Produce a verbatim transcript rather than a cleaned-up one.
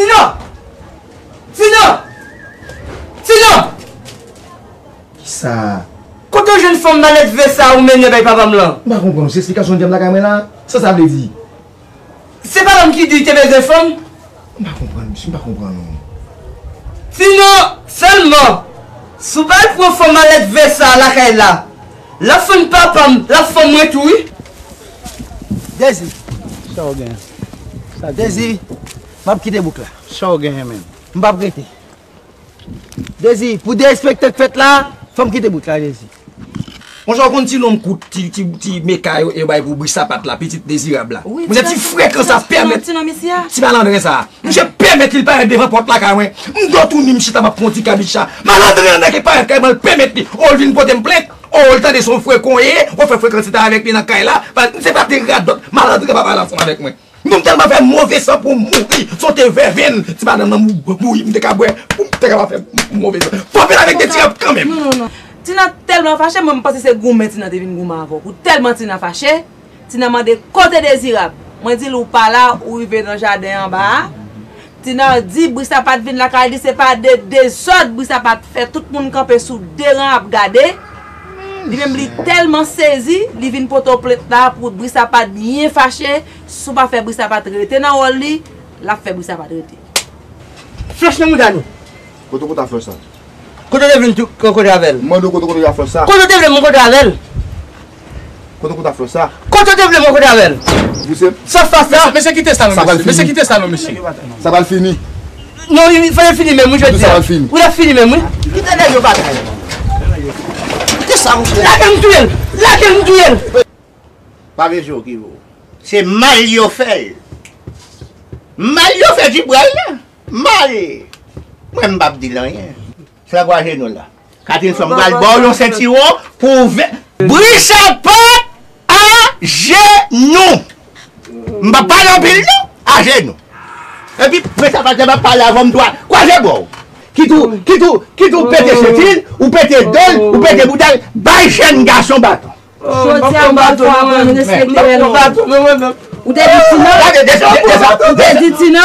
Tino! Tino! Tino! Kisa? Kote w jwenn fanm malèdve sa ou mennen bay papa m lan? M pa konprann ou. Se esplikasyon w di a m lakay mwen la? Sa sa vle di? Se papa m ki di l te bezwen fanm? M pa konprann, mesye, m pa konprann ou. Tino, sèlman, si w pa al pran fanm malèdve sa lakay la, l ap fann papa m, l ap fann mwen tou, wi. Dezi. Sa w gen? Sa w gen? Dezi, m ap kite bouk la. Sa w gen, menm? M p ap rete. Dezi, pou derespekte k fèt la, fò m kite bout la, Dezi. Monchè, w konn ti lonm kout, ti, ti, ti meka yo, yo bay pou bri sapat la, pitit Dezirab la. Monchè, ti frekan sa pèmèt, ti malandren sa. Monchè, pèmèt li parèt devan pòt lakay mwen. M do touni, m chita, m ap fè yon ti kabich sa. Malandren an nèk li parèt kay mwen, l pèmèt li. O, l vin pote m plent. O, l tande se yon frekan w ye, w ap fè frekantite avèk li nan kay la. Pa, se pa te radòt. Malandren pa pale ansanm avèk mwen. Nou tèlman fè move san pou mouri, sote vèvenn, ti madanm nan mou-, mouri, m te ka bwè, pou m te ka fè move san. Fò vin avèk de ti rap kanmenm. Non, non, non. Tina tèlman fache, mwen m panse se goumen Tina te vin goumen avè w. Pou tèlman Tina fache, Tina mande kote Dezirab. Mwen di l ou pa la, ou rive nan jaden anba a. Tina di Brisapat vin lakay li, se pa de dezòd Brisapat fè, tout moun kanpe sou de ran ap gade. Li menm li tèlman sezi, li vin pote w plent la pou Brisapat byen fache. Si w pa fè Brisapat rete nan wòl li, l ap fè Brisapat rete. Flèch nan mouda nou. Kote w kote a flèch sa? Kote w te vle m tou-, kote avè l? M mande w kote w kote a flèch sa? Kote w te vle m kote avè l? Kote w kote a flèch sa? Kote w te vle m kote avè l? Sa fas la? Mesye, kite sa non, mesye. Mesye, kite sa non, mesye. Sa pral fini. Non, li fè l fini menm, wi, jodi a. Sa pral fini. Wi, l ap fini menm, wi. Kite nèg yo batay. Kite sa, monchè. Lage m touye l. Lage m touye l. Pa bezwen okipe w. Se mal yo fè l. Mal yo fè Djibway la. Mal. Mwen m p ap di l anyen. Sa kwa jenou la. Katil fè m pral ba w yon sentiwon pou w vin. Brisapat ajenou. M p ap pale anpil non. Ajenou. Epi Brisapat la m ap pale avè w m dwa kwaze bò w. Kit ou, kit ou, kit ou pete senti l, ou pete do l, ou pete bouda l, bay jèn gason baton. Jodi a, m pa twò aprann respekte lè non. Ou te di Tina? Ou te di Tina?